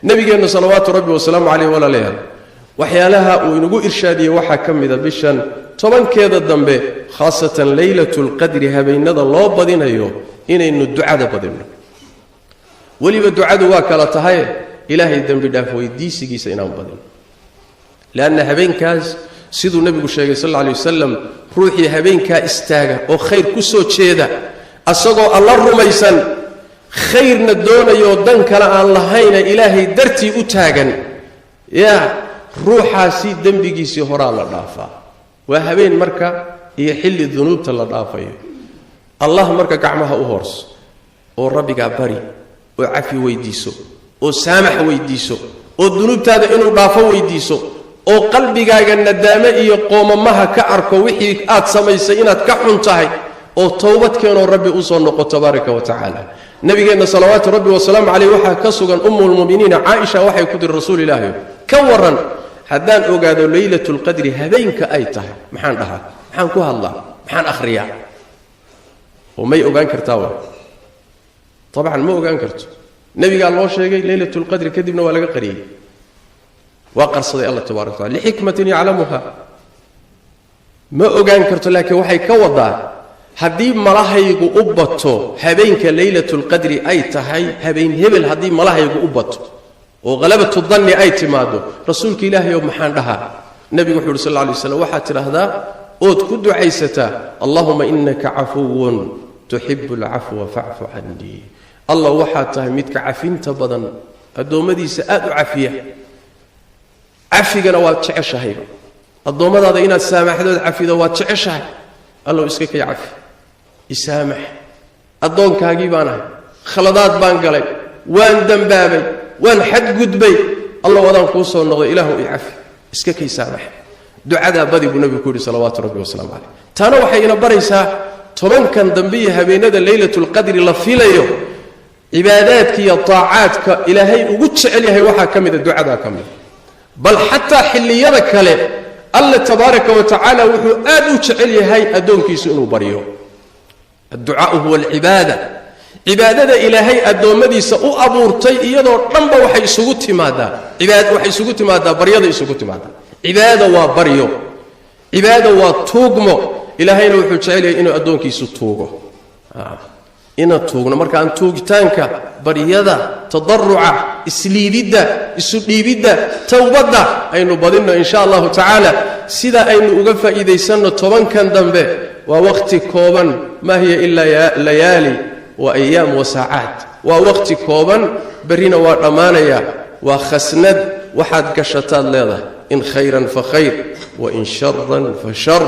Nabigeennu salawaatu rabbi wasalaamu caleyh, walaalayaal, waxyaalaha uu inagu irshaadiyey waxaa ka mida bishan 10keeda dambe, khaasatan Leylatulqadri, habeenada loo badinayo inaynu ducada badinno. Weliba ducadu waa kala tahay, Ilaahay dembi dhaaf weydiisigiisa inaan badino, leanna habeenkaas, siduu nebigu sheegay sal alla alay wasalam, ruuxii habeenkaa istaaga oo khayr ku soo jeeda, asagoo Alla rumaysan, khayrna doonayoo dan kale aan lahayna, Ilaahay dartii u taagan, yaa ruuxaasi dembigiisii horaa la dhaafaa. Waa habeen marka iyo xilli dunuubta la dhaafayo. Allah marka gacmaha u hoorso oo Rabbigaa bari oo cafi weydiiso oo saamax weydiiso oo dunuubtaada inuu dhaafo weydiiso, oo qalbigaaga nadaame iyo qoomamaha ka arko wixii aad samaysay inaad ka xun tahay, oo towbad keenoo Rabbi usoo noqo tabaaraka wa tacaala. Nabigeenna salawaatu rabbi wasalaamu caleyh waxaa ka sugan, Ummulmuminiina Caaisha waxay ku tiri: "Rasuul Ilaahi, ka waran haddaan ogaado Leylatulqadri habeenka ay tahay, maxaan dhahaa, maxaan ku hadlaa, maxaan akhriyaa?" Oo may ogaan kartaa? Wa dabcan ma ogaan karto. Nebigaa loo sheegay Leylatulqadri, kadibna waa laga qariyey, waa qarsaday Allah tabarak watacala lixikmatin yaclamuha. Ma ogaan karto, laakiin waxay ka wadaa haddii malahaygu u bato habeenka Leylatulqadri ay tahay habeen hebel, haddii malahaygu u bato oo khalabatu danni ay timaado, Rasuulka Ilaahay oo maxaan dhahaa? Nebigu wuxu uhi sal alla alay waslam: "Waxaad tidhaahdaa ood ku ducaysataa: Allahuma inaka cafuwun tuxibu alcafwa facfu cannii. Allah, waxaad tahay midka cafinta badan, addoommadiisa aad u cafiya, cafigana waad jeceshahayba. Addoommadaada inaad saamaxdood cafido waad jeceshahay. Allow, iska kay cafi, isaamax. Addoonkaagii baan ahay, khaladaad baan galay, waan dembaabay, waan xadgudbay. Allow, adaan kuu soo noqday, Ilaahu i cafi, iska kay saamax." Ducadaa badi buu nabigu ku yidhi salawaatu rabbi wasalaamu caleyh. Taana waxay ina baraysaa 10kan dambe iyo habeenada Leylatulqadri la filayo, cibaadaadka iyo taacaadka Ilaahay ugu jecel yahay waxaa ka mida ducadaa ka mida. Bal xataa xilliyada kale Alle tabaaraka wa tacaala wuxuu aad u jecel yahay addoonkiisu inuu baryo. Adducaau huwa alcibaada. Cibaadada Ilaahay addoommadiisa u abuurtay iyadoo dhanba waxay isugu timaadaa cibaad, waxay isugu timaadaa baryada, isugu timaadaa. Cibaada waa baryo, cibaada waa tuugmo. Ilaahayna wuxuu jecel yahay inuu addoonkiisu tuugo, inaan tuugno. Markaan tuugitaanka, baryada, tadaruca, isliididda, isu dhiibidda, towbadda aynu badinno in sha Allahu tacaala, sida aynu uga faa'iidaysanno 10kan dambe. Waa waqti kooban, maa hiya ilaa layaali wa ayaam wa saacaat. Waa waqti kooban, berrina waa dhammaanaya. Waa khasnad waxaad gashataad leedahay. In khayran fa khayr, wa in sharan fa shar.